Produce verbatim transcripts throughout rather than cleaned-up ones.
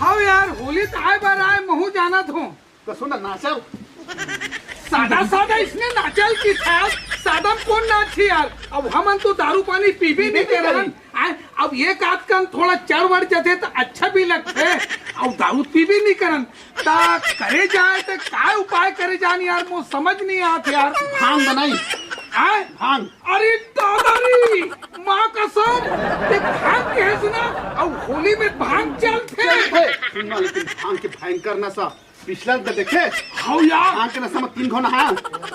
अउ यार, होली त आय बर आय, महूं जानत हों। त सुन ना, नाचल। सादा सादा इसने नाचल की था, सादा म कोन नाचही यार? अब हमन तो दारू पानी पीबे नइ करन। आय, अब एक आध कन थोड़ा चढ़ बढ़ जथे त अच्छा भी लगथे। अउ दारू पीबे नइ करन, त करे जाय त काय उपाय करे जान यार, मोर समझ नइ आत यार। भांग बनाई। आय? भांग। अरे दादा रे, माँ कसम, ते भांग के हस ना, अउ होली में भांग चलथे। चलथे। सुन ना, लेकिन भांग के भयंकर नशा। पिछला त देखे? हव यार। भांग के नशा में तीन घाव नहा।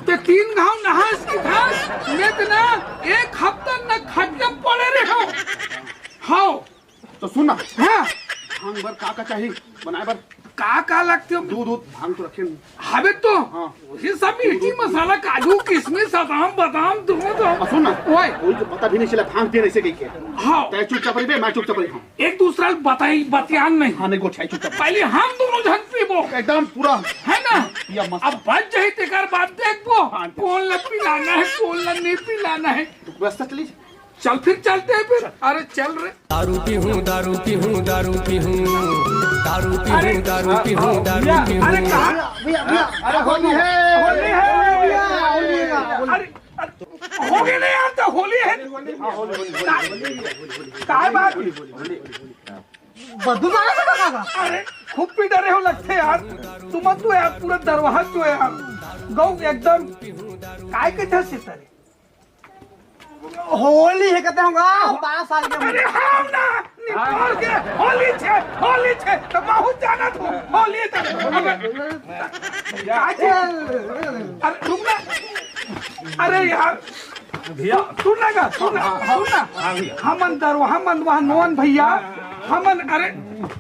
ते तीन घाव नहास की घास, मैं त ना एक हफ्ता न खटिया पड़े रहे हव। हव। त सुन ना। हाँ। भांग बर का का चाही बनाय बर? का का लगथे? दूध, दूध, भांग तो रखे हन। हवे तो। हाँ। वही सब मिर्ची, मसाला, काजू, किशमिश, बादाम, बादाम, दूध। अउ सुन ना। ओए। कोई के पता भी नइ चले भांग पियन अइसे कहिके। हाँ। तैं चुपचाप रहिबे, मैं चुपचाप रहिहूँ। एक दूसरा ल बताई, बतियान नहीं। हाँ, नहीं गोठियाई, चुपचाप। पहले हम दूनों झन पीबो। एकदम पूरा। है ना? पिया मस्त। अब बच जाही तेकर बाद देखबो। हाँ। कोन ल पिलाना हे, कोन ल नइ पिलाना हे। व्यवस्था चली। चल फिर चलते हैं फिर। अरे चल रे। दारू पीहूँ, दारू पीहूँ, दारू पीहूँ, दारू पीहूँ, अरे, दारू हाँ, पीहूँ, हाँ, दारू भैया, पीहूँ। अरे कहाँ? भैया, भैया, अरे होली है। होली है, होली है, होली है। अरे, अरे, हो गए ना यार, तो होली है। हाँ, होली, होली, होली, होली, होली, होली। काय बात? बदू मारा था काका। अरे, खूब पी डरे हो लगथे यार। तुमन तो यार पूरा दरवाहा जो है यार, गौ एकदम काय के था सितारे। होली हे कहते होंगा, बारह साल के। अरे हाँ ना, निकाल के होली छे, होली छे, त बहुत जाना तू, होली छे। अबे, अरे रुक ना, अरे यार, भैया। सुन ना गा, सुन ना, सुन ना। हाँ भैया। हमन दरवाहा मन वहाँ नोन भैया, हमन, अरे,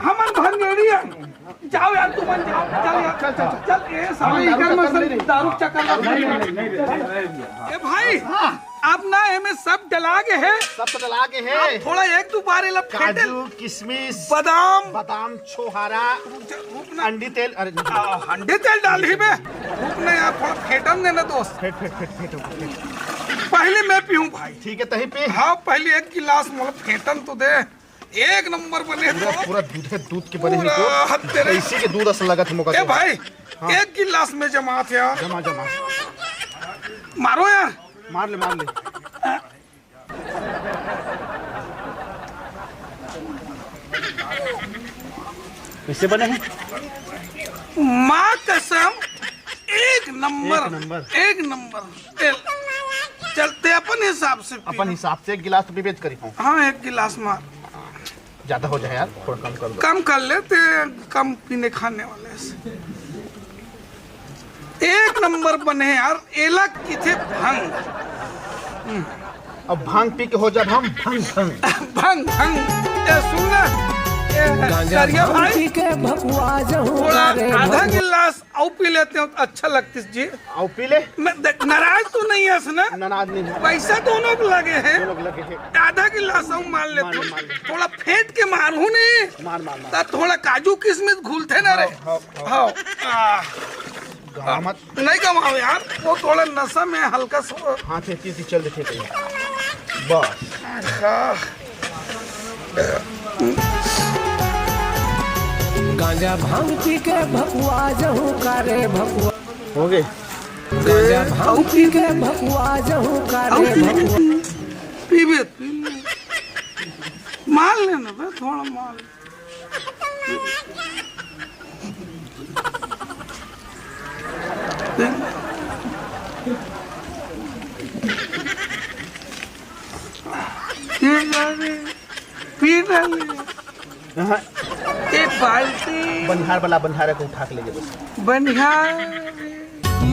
हमन भंगेड़ी हन। जाओ यार, तुमन जाओ, चल यार, चल, चल, चल। चल, ए, साले, हाँ, इकर में सब दारू चक्कर लग नहीं, नहीं, नहीं, नहीं, नहीं, नहीं, नहीं, नहीं, नहीं। ए भाई, हाँ। अब ना एमे सब डला गे हे। सब तो डला गे हे। अब थोड़ा एक दो बार एला फेंटे। काजू, किशमिश, बादाम। बादाम, छोहारा, रुक जा, रुक ना। अंडी तेल, अरे, आ, अंडी तेल डालही बे। रुक ना यार, थोड़ा फेंटन दे ना दोस्त। फेंट, फेंट, फेंट, फेंट, फेंट। पहले मैं पीऊँ भाई। ठीक है, तही पी। हाँ, पहले एक गिलास मोला फेंटन तो दे। एक नंबर बने पूरा, तो। पूरा दूध हे, दूध के बने हे पूरा तो। हद तेरे। इसी के दूध असन लगत हे मोका ए तो। भाई, हाँ। एक गिलास में जमात यार। जमा, जमा। मारो यार। मार ले, मार ले। कैसे बने हे? माँ कसम, एक नंबर, एक नंबर। एक नंबर। ए, चल, ते अपन हिसाब से पी। अपन हिसाब से एक गिलास तो पीबे करी हूँ। हाँ, एक गिलास मार। ज्यादा हो जाए यार, थोड़ा कम कर लो। कम कर ले, ते कम पीने खाने वाले से। एक नंबर बने यार, एला किथे भंग। अब भांग पी के हो जाब हम भंग भंग। भंग भंग। ए, सुन ना, ए, गांजा करिया भांग भाई, पी के भकुआ जहूं थोड़ा करे आधा भकुआ। गिलास अउ पी लेते हो तो अच्छा लगतिस जी। अउ पी ले। मैं देख, नाराज तो नहीं हस ना? नाराज नहीं हूँ। पैसा दोनों के लगे हे। दोनों के लगे हे। आधा गिलास अउ मार लेते हो। मार, मार। थोड़ा फेंट के मारहूँ नहीं। मार, मार, मार। त थोड़ा काजू किशमिश घुलथे ना रे। हाँ, हाँ, हाँ। हाँ। आ। गवा मत। नहीं गवाओ यार, वो थोड़ा नशा में हल्का सा। हाँ, थे, थे, थे, चल देखे कहीं। बस। अच्छा। गांजा भांग पी के भकुआ जहूं करे भकुआ। हो गए। गांजा भांग पी के भकुआ जहूं करे भकुआ। पीबे, पीबे। मार लेना बे, थोड़ा मार। पी डाले, पी डाले। हाँ। एक बाल्टी। बनिहार वाला बनिहार को उठा के ले जाओ बस। बनिहार।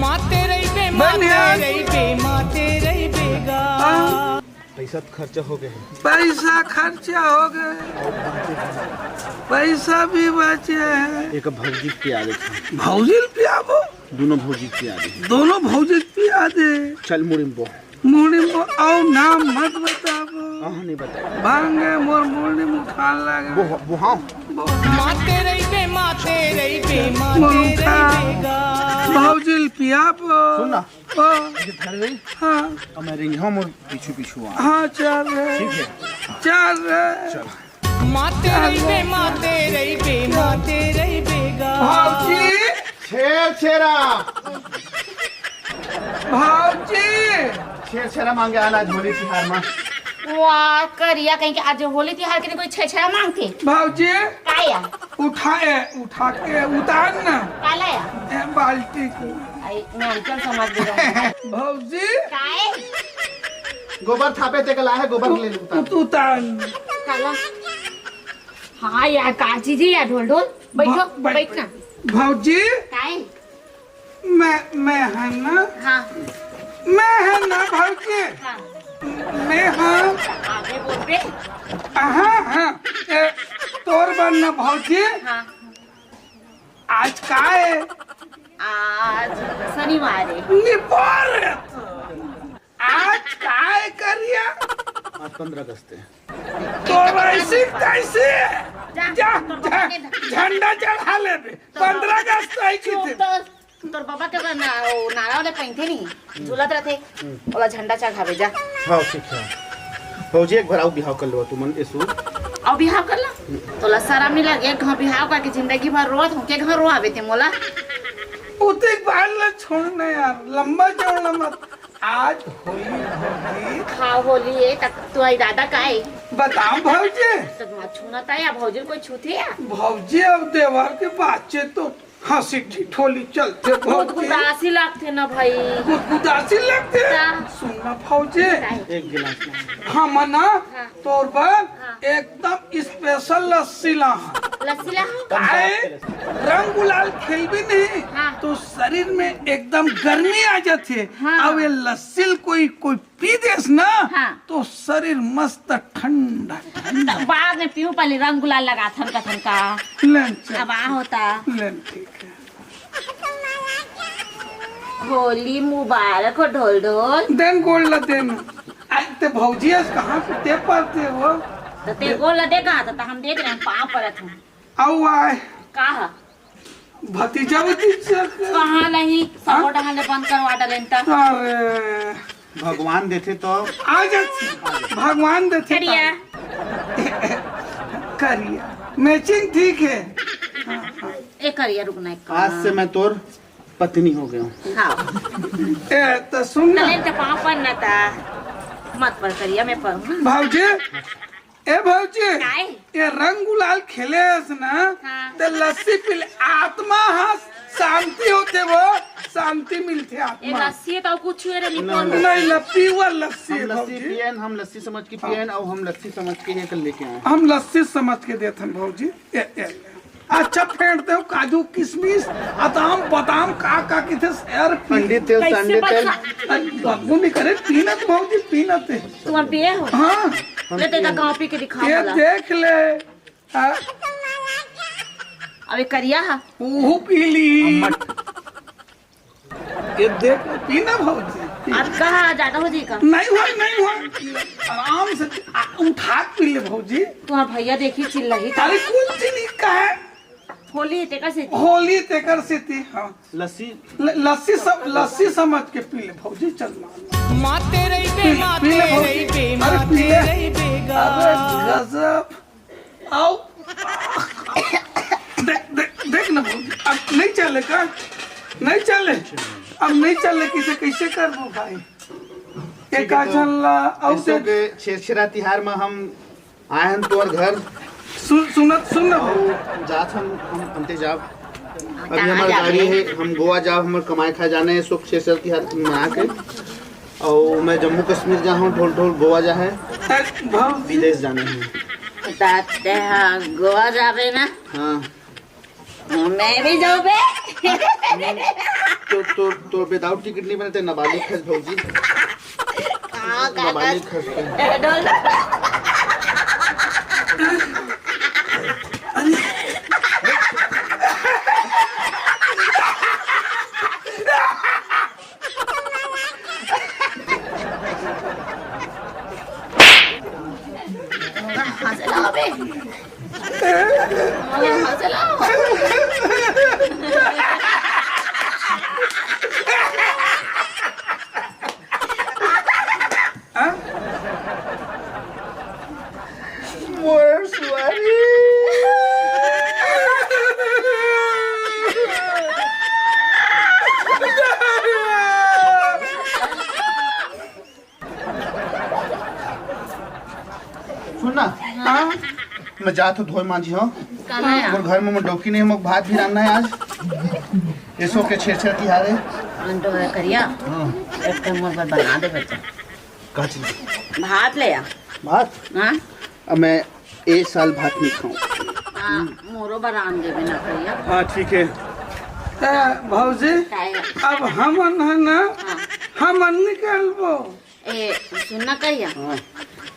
माते रहिबे, माते बनिहार। रहिबे, माते रहिबे गा। हाँ। पैसा तो खर्चा हो गए हे। पैसा खर्चा हो गए, पैसा भी बचे हे। एक भौजी के पिया दे। भौजी ल पियाबो? दोनों भौजी के पिया दे। दोनों भौजी के पिया दे। चल मुड़िम्बो। मुड़िम्बो, अउ नाम मत बताबो। हाँ, नहीं बता। भांगे मोर मुड़िम उठान लागे। वो, वो हाँ। वो माते रहिबे, माते रहिबे, माते मुंडा। रहिबे गा। भौजी ल पियाबो। सुन ना। ओ। ये धर गई। हाँ। अब मैं रेंगे हूँ, मोर पीछू पीछू आ। हाँ, चल रे। ठीक है। चल रे। चल। माते रहिबे, माते रहिबे, माते रहिबे गा। भौजी। छेरछेरा। भौजी। छेरछेरा मांगे आना आज होली तिहार मा। वाह, करिया कहीं के आज होली तिहार के कोई छेरछेरा मांगथे? भौजी। का या? उठा, ए, उठा के उतार ना। काला या? ए, बाल्टी को। आई, मैं अंचल समझ ले रहा हूँ। भौजी। काय? गोबर थापे ते कला है, गोबर ले उतार। उत-, उतार। काला? हाँ यार, का चीज है यार, ढोल ढोल? बैठो, भ-, बैठ, बैठ ना। भौजी। काय? मैं, मैं है ना? हाँ। मैं है ना भौजी? हाँ। मैं हाँ। आगे बोल बे। हाँ, हाँ। ए, तोर बर ना भौजी। हाँ। आज का है? आज शनिवार है। निपोर है तो। आज का है करिया? आज पंद्रह अगस्त है। तो वैसी तैसी। जा, जा, तोर बाबा जा, के झंडा चढ़ा ले बे। पंद्रह अगस्त आई की चुप थी। तो, तोर बाबा के ना, ओ, नारा वाले पहिनथे नहीं, झूलत रहथे, ओला झंडा चढ़ावे जा। हाँ, ठीक है। भौजी, एक बार आऊ बिहाव कर लो तुमन, एसु। आऊ बिहाव कर ला। तोला शरम नहीं लगे, एक घाव बिहाव करके जिंदगी भर रोत हूँ, के घाव रोआवे ते मोला? उतिक बाल ला छोड़ ना यार, लंबा चौड़ा मत। आज होली भौजी। हाँ, होली है, तक तू आई दादा का है? बताओ भौजी। तो मत छूना था या भौजी कोई छूथे या? भौजी, अब देवर के बाचे तो हंसी ठिठोली चलते भौजी। गुदगुदासी लगथे ना भाई। गुदगुदासी लगथे? ता। सुन ना भौजी। काय? एक गिलास ना। हम ना हाँ। तोर बर हाँ। एकदम स्पेशल लस्सी ला। लस्सी ला? काय? रंग गुलाल खेलबे नहीं हाँ। तो शरीर में एकदम गर्मी आ जाथे। हाँ। अब ये लस्सी कोई, कोई पी देस ना, हाँ। तो शरीर मस्त ठंडा, ठंडा। बाद में पीहू, पहले रंग गुलाल लगाथन कथन का। लेन चल। अब आ होता। लेन ठीक है। होली मुबारक हो ढोल ढोल। देन गोड़ ला देन। आज ते भौजी अस कहाँ से ते पाते हो? तो ते गोड़ ला दे कहाँ था, तो हम देख रहे हैं, पाँव परत हूँ। आऊ आय। का हा? भतीजा, भतीजा के। कहाँ नहीं, हाँ? सबो डहान ले बंद करवा डरेन त। अरे। भगवान देथे तो। आ जा, भगवान देथे तो। करिया। करिया। मैचिंग ठीक है। हाँ, हाँ। ए करिया, रुक ना एक आज से मैं तोर पत्नी हो गया हूँ। हाँ। ए, तो सुन ना। तले त पाँव पर ना ता। मत पर करिया, मैं पर हूँ। भौजी, ए भौजी, काय? ये रंग गुलाल खेले हस ना, हाँ। त लस्सी पी ले, आत्मा ह शांति होथे वो, शांति मिलथे ये आत्मा। लस्सी तो कुछ हुए रे, नहीं, निपोर। नहीं, ल-, pure लस्सी हम है लस्सी भौजी। पियन, हम लस्सी समझ के पियन, और हम लस्सी समझ के ये कर लेके आए। हम लस्सी समझ के देथन भौजी। ए, ए, अच्छा फेंट देव, काजू, किशमिश, अदाम, बादाम, का, का किथे सैर पी। अंडी तेल, कैसे संडे तेल। बचा? अरे, बदबू नहीं करे, पीना तो भौजी, पीना ते। तुम्हार पिए हो? हाँ। ले तेरा गाँव पी के दिखा ये भला। देख ले। हाँ। अबे करिया हा। ओहो पी ली। अम्मट। ये देख, पी ना भौजी, पी। अब कहा ज्यादा हो जाएगा? नहीं हुआ, नहीं हुआ। आराम से आ, उठा के पी ले भौजी। तुम्हारा भैया देखी चिल्लाही तो। अरे कुछ नहीं कहा है। होली तेकर से थी। होली तेकर से थी, हाँ। लस्सी। ल-, लस्सी सब, लस्सी समझ के पी ले भौजी, चल मार। माते रही बे, पी ले, पी ले माते भौजी। रही बे, अरे पी माते ले। रही बे गा। अरे गजब। आओ। देख, देख, देख ना भौजी, अब नहीं चले का? नहीं चले? अब नहीं चले, किसे कैसे करबो भाई? एक ठीक है, तो आजन ला, आओ ऐसो देख। के छेरछेरा तिहार में हम आए हन तोर घर। सुन, सुनत, सुन ना भौजी। जात हम, हम अंते जाब। अभी हमार गाड़ी है, हम गोवा जाब, हमार कमाए खाए जाने है, सुख छेरछेरा तिहार मना के। अउ मैं जम्मू कश्मीर जा हूँ, ढोल ढोल गोवा जा है, ए, भौजी। विदेश जाना है। ताते हाँ, गोवा जाबे ना? हाँ। मैं भी जाऊँ बे। तो, तो, तो without ticket नहीं बनते, नाबालिग है भौजी। हाँ, काका। नाबालिग है। ए, ढोल। हाँ? मोर सुअर। मैं जात हो धोए मांजी हो। कहाँ है? मोर घर में मोर डौकी नहीं, मोर भात भी रांधना है आज। एसो के छेरछेर तिहार है। अंडो है करिया। हाँ। एक ठन मोर बर बना दे बेटा। का चीज? भात ले आ। भात? हाँ। अब मैं ए साल भात नहीं खाऊं। हाँ, मोरो बर रांध देबे ना करिया। हाँ, ठीक है। त भौजी, काहे? अब हमन ह ना, हाँ। हमन निकलबो। ए, सुन ना करिया। हाँ।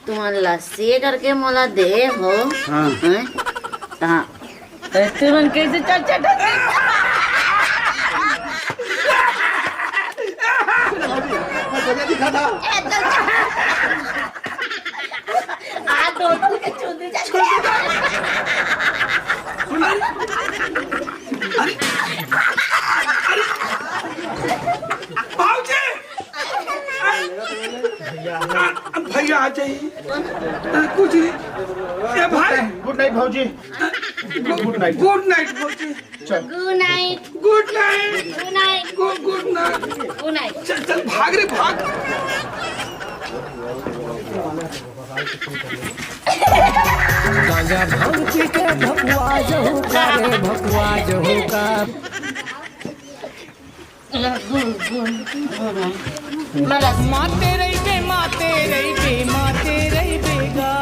तुमन लस्सी करके मोला दे हो। हाँ। हैं? हाँ। ए, तुमन कैसे चल चल आ, दोनों के चुंदी चल। अरे, अरे, भाऊजी! भैया आ जाइए। कुछ नहीं। ए भाई। गुड नाइट भौजी। गुड नाइट। गुड नाइट भौजी। चल। गुड नाइट। गुड नाइट। गुड नाइट। गुड नाइट। चल चल भाग रे भाग। गांजा भांग पी के भकुआ जहू का रे, भकुआ जहू का। माते रहिबे, माते रहिबे, माते रहिबे गा।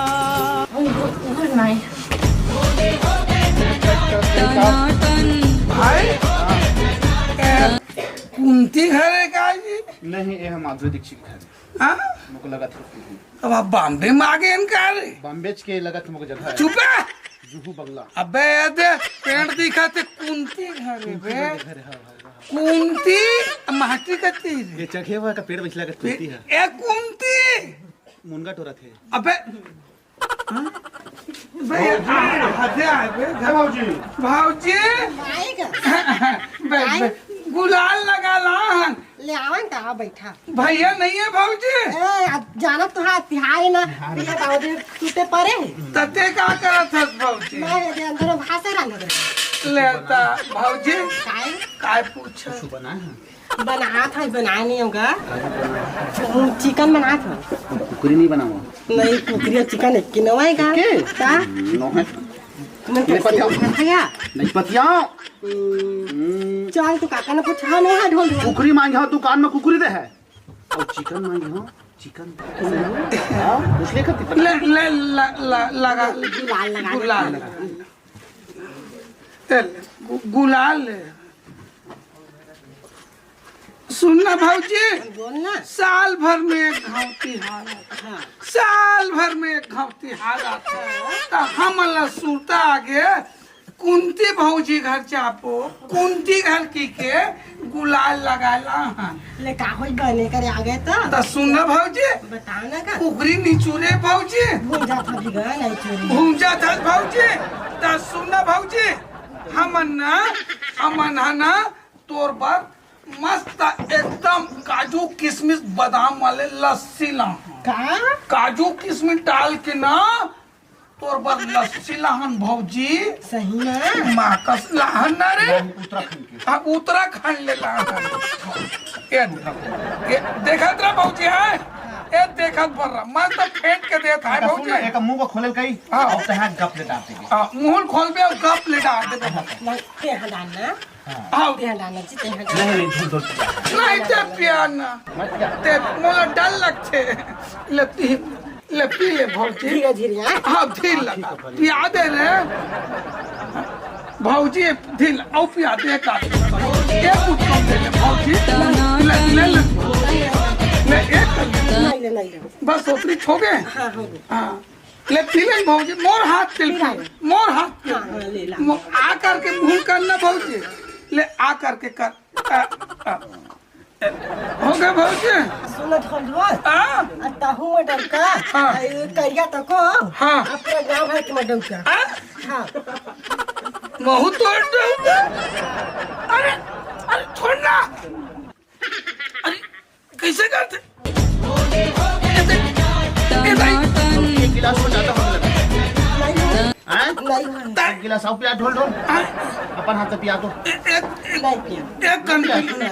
भाई, कुंती घर है का जी? नहीं, ये हम माधुरी दीक्षित के घर है। हाँ? मुझको लगा था। अब आप बॉम्बे में आ गए इनका रे? बॉम्बे के लगा था मुझको जगह है। चुप है। जुहू बंगला। अबे ये दे, पेंट दिखा थे, कुंती घर है बे। घर है, हाँ, हाँ, हाँ। कुंती, माटी का तीर। ये चघे हुआ का पेड़ बिछला का कुंती है। ए कुंती। मुनगा टोरा थे। अबे, हाँ? बे, आ, हदे आए बे, घर। भौजी। भौजी। आएगा। बे, बे, गुलाल लगा ला। ले आवन का, आ बैठा। भैया नहीं है भौजी। ए, अब जानत तो है, तिहार है ना, तिहार है। भैया बाबूजी टूटे पड़े हैं। तते का करत हस भौजी? मैं ये अंदर भाषा रंग दे। लेता भौजी, काय? काय पूछा? कुछ बना है? बनात है, बनाए नहीं होगा। चिकन बनात है। कुकरी नहीं बनावा? नहीं, कुकरी और चिकन एक ही नवाएगा। के? का? नो है। मैं नहीं पतिया। भैया। नहीं पतिया। हम्म। हम्म। चल, तू काका ने पूछा, नो है ढोल ढोल। कुकरी मांगे हो, दुकान में कुकरी दे है। और चिकन मांगे हो, चिकन। हाँ, उसने कब कितना? ले, ले, ला, ला, लगा। गुलाल लगा। गुलाल लगा। ए, गु-, गुलाल ले। सुन ना भौजी, बोल ना। साल भर में एक घाव तिहार आता। हाँ। साल भर में एक घाव तिहार आता। तो हमन ला सुरता आगे कुंती भौजी घर चापो, कुंती घर की के गुलाल लगाला हन। ले का होई बने करे आगे तो? त सुन ना भौजी। बताओ ना का? कुकरी निचुरे भौजी। भूंजा था भी गया नहीं चोरी। भूंजा था भौजी। त सुन ना भौजी। हमन ना, हमन ह ना तोर बर मस्त एकदम काजू किशमिश बादाम वाले लस्सी ला। का? काजू किशमिश डाल के ना तोर बर लस्सी लाहन भौजी। सही में? माकस लाहन ना रे। नहीं, उत्तराखंड के। हाँ, उत्तराखंड ले लाहन। ये, ये देखत रह भौजी, है? ये देखत भर रह। मैं तो फेंट के देत है भौजी। सुन, एक मुंह को खोले कई, हाँ। अब तहां गप ले डाल देबे। हाँ, मुंह खोलबे और गप ले डाल देबे। नहीं, ते हटाना। हाँ। हाँ। ते हटाना जी, ते हटाना। नहीं, नहीं, ढोल, ढोल पिया। नहीं, ते पिया ना। मत पिया। ते मोला डर लगथे। ले पी, ले पी ले भौजी। धीरे, धीरे, हाँ। हाँ, धीरे लगा। पिया दे रे। भौजी, धीरे, आओ पिया दे एक आदमी। एक कुछ कम दे ले भौजी। ले, ले, ले। ले, एक कर ले। नहीं ले, नहीं ले। बस ओतरी छो गए? हाँ, हो गए। हाँ। ले पी ले भौजी, मोर हाथ के पी ले। मोर हाथ के। हाँ, हाँ, ले ला। मो-, आ करके मुंह कर ना भौजी। ले आ करके कर। आ, आ। हो गए भौजी? सुनत हलवा? हाँ? आ ताहू में डरका? हाँ। आ, ये करिया तको? हाँ। अपने गाँव भर के में डरका। हाँ? हाँ। महू तोड़ डरका? अरे, अरे छोड़ ना। अरे, कैसे करते? ए, ए, भाई। एक गिलास में ज्यादा होने लगा। नहीं, नहीं। हाँ? नहीं, नहीं। एक गिलास और पिया, ढोल, ढोल। हाँ? अपन हाथ से पिया तो। ए, ए, ए, नहीं पिया। एक कन नहीं।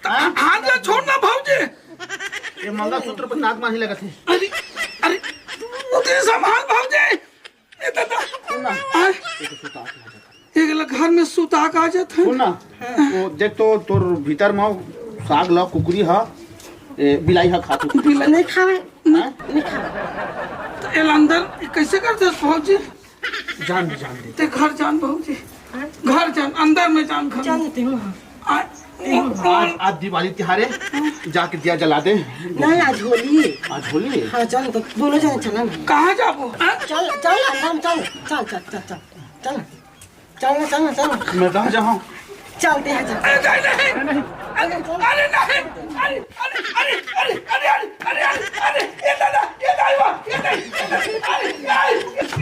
हाँ? हाथ ला छोड़ ना, भौजी। ये मंगलसूत्र पर नाक माही लगा थे। अरे, अरे, उतरी संभाल, भौजी। आय, ये तो घर में सुता के आ जात हे। सुन ना, वो देख तो तोर भीतर म साग ल कुकरी ह, ए, बिलाई ह खात होही। बिलाई नहीं खावे, नहीं, हाँ? नहीं खावे। तो एला अंदर कैसे कर दे भौजी? जान दे, जान दे। ते घर जान भौजी, घर जान, अंदर में जान घर। जान देते हो। आ, आज, आज दिवाली तिहार हे, जाके दिया जला दे। नहीं, आज होली हे। आज होली हे? हाँ, चल तो दोनों जने चला ना। कहाँ जाबो? हाँ? चल, चल, अंदर में चल, चल, चल। चल ना, चल ना, चल ना। मैं कहाँ जाऊँ? चलते हैं, चल। अरे नहीं, नहीं। अरे, अरे नहीं। अरे, अरे, अरे, ये दादा, ये दाई वाह, ये नहीं, ये नहीं, अरे, अरे,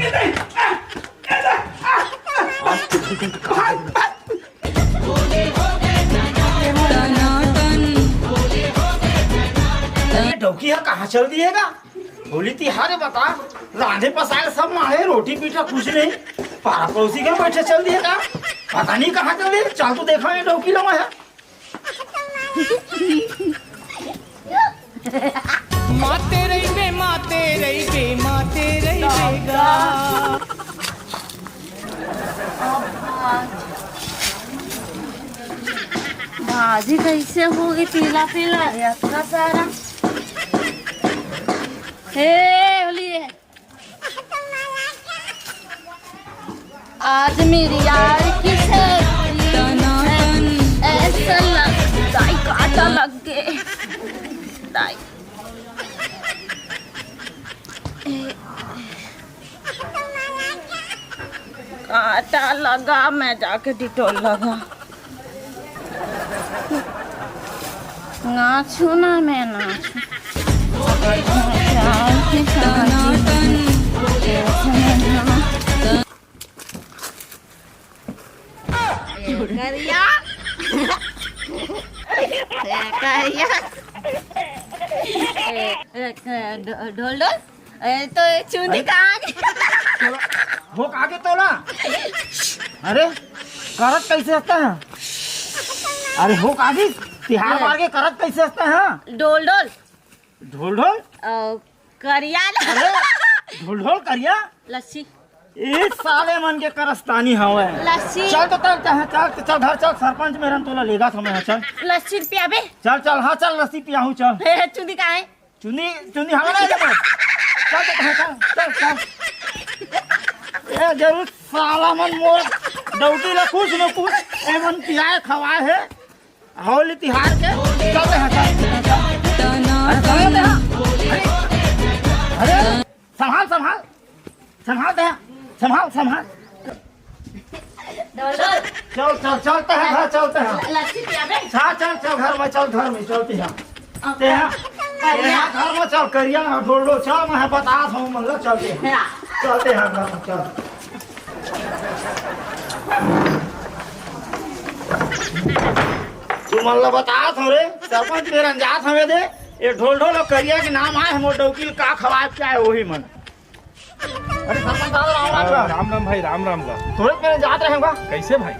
ये नहीं, आ, ये नहीं, आ, आ, भाग, भाग। ये डौकी ह कहाँ चल दिए गा? होली तिहार हे बता, रांधे पसाए सब माढ़े, रोटी पीठा कुछ नहीं, पारा पड़ोसी घर बैठे चल दिए का? पता नहीं कहाँ चल दिए। चल तो देखा ये डौकी ल मैं ह। माते रहिबे, माते रहिबे, माते रहिबे गा। भाजी कैसे होगी पीला पीला, इतना सारा। हे, होली हे। आज मेरी यार की सहेली है, ऐसा लगता है कांटा लग गए। दाई। ए, कांटा लगा, मैं जाके डिटोल लगा। नाचू ना, मैं नाचू। करिया। करिया। ढोल ढोल। ए, तो ये चुंदी कहाँ गई? हो का गे तोला? अरे, करत कैसे हस तैं? अरे, हो का गे? तिहार बार के करत कैसे हस तैं? ढोल ढोल। ढोल ढोल? अ, करिया ल- अरे, ढोल ढोल करिया? लस्सी। ए साले मन के करस्तानी हवय। लस्सी। चल तो चल, चल, चल, चल घर चल, सरपंच मेरन तोला लेगा समय ह, चल। लस्सी पियाबे? चल, चल, हाँ, चल, लस्सी पियाहूँ, चल। ए, चुंदी कहाँ हे? चुंदी, चुंदी हवा नहीं लगा। चल, चल, चल, चल, चल। ए, जरूर साला मन मोर डौकी ला कुछ न कुछ एमन पियाए खवाए हे। होली तिहार के चलते हैं, चल, चल, चल। अरे, चलते हैं। अरे, अरे, संभाल, संभाल। संभाल दे, संभाल, संभाल। डोल, डोल। चल, चल, चलते हैं घर, चलते हैं। ल-, लस्सी पियाबे? हाँ, चल, चल, घर में चल, घर में चलते हैं। अब ते हैं? करिया। ते हैं, घर में चल, करिया ना, ढोल, ढोल, चल, मैं बता दूँ, मतलब, चलते हैं। हाँ। चलते हैं घर में, चल। तुमन ल बतात हंव रे, सरपंच मेरन जात हवे दे, ये ढोल ढोल अउ करिया के नाम आए, मोर डौकी ल का खवाए के आए, वही मन। अरे सरपंच दादा, राम राम का। राम राम भाई, राम राम का। थोड़े मेरे जात रहे होगा। कैसे भाई?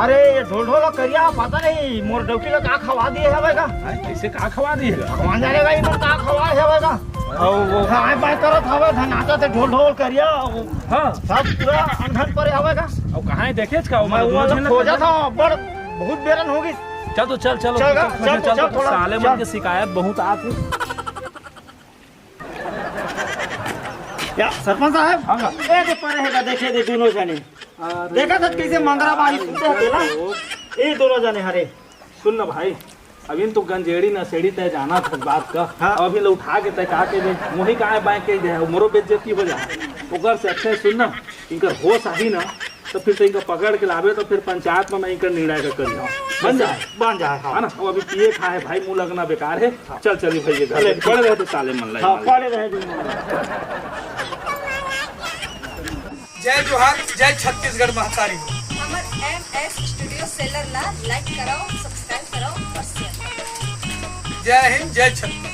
अरे ये ढोल ढोल अउ करिया, पता नहीं मोर डौकी ल का खवा दिए हवे का। हैं, कैसे का खवा दिए हवे? भगवान जाने भाई, मन का खवा हवे का। अउ वो हाँ, मैं करत हवे, धनाचा से ढोल ढोल करिया, हाँ। सब पूरा अनधन परे हवे का। अउ कहाँ हे देखेच का? मैं वो वाला खोजत हंव, बड़ बहुत बेरन हो गइस। चल तो चल, चल, चल, चल, चल, चल, चल, चल, थोड़ा, साले मन चल। के शिकायत बहुत आत हे। या, सरपंच साहब, हाँ। ए दे परे हे का, देखे दे दोनों जने। अरे देखा था कैसे मंगरा बाही सुनते हैं तेला? ए दोनों जने हरे। सुन ना भाई, अभी तो गंजेड़ी नशेड़ी तय जाना था बात का। हाँ। अभी ले उठा के तय का के दे, मोही का बाएं के दे, मोरो बेइज्जती हो जाए। ओकर से अच्छा सुन ना, इनकर होश आही ना, तो फिर तो इनका पकड़ के लाबे, तो फिर पंचायत में मैं इनकर निर्णय का करी। बन जाए। बन जाए, हाँ। है ना? अब अभी पिए खाए भाई, मुंह लगना बेकार है। चल, चली भाई, ये घर ले, पड़े रहे तो साले मन लाई हाँ, मन। पड़े रहे। जय जोहार, जय छत्तीसगढ़ महतारी। हमर एम एस स्टूडियो सेलर ला लाइक कराओ, सब्सक्राइब कराओ और शेयर कराओ। जय हिंद, जय छत्तीसगढ़।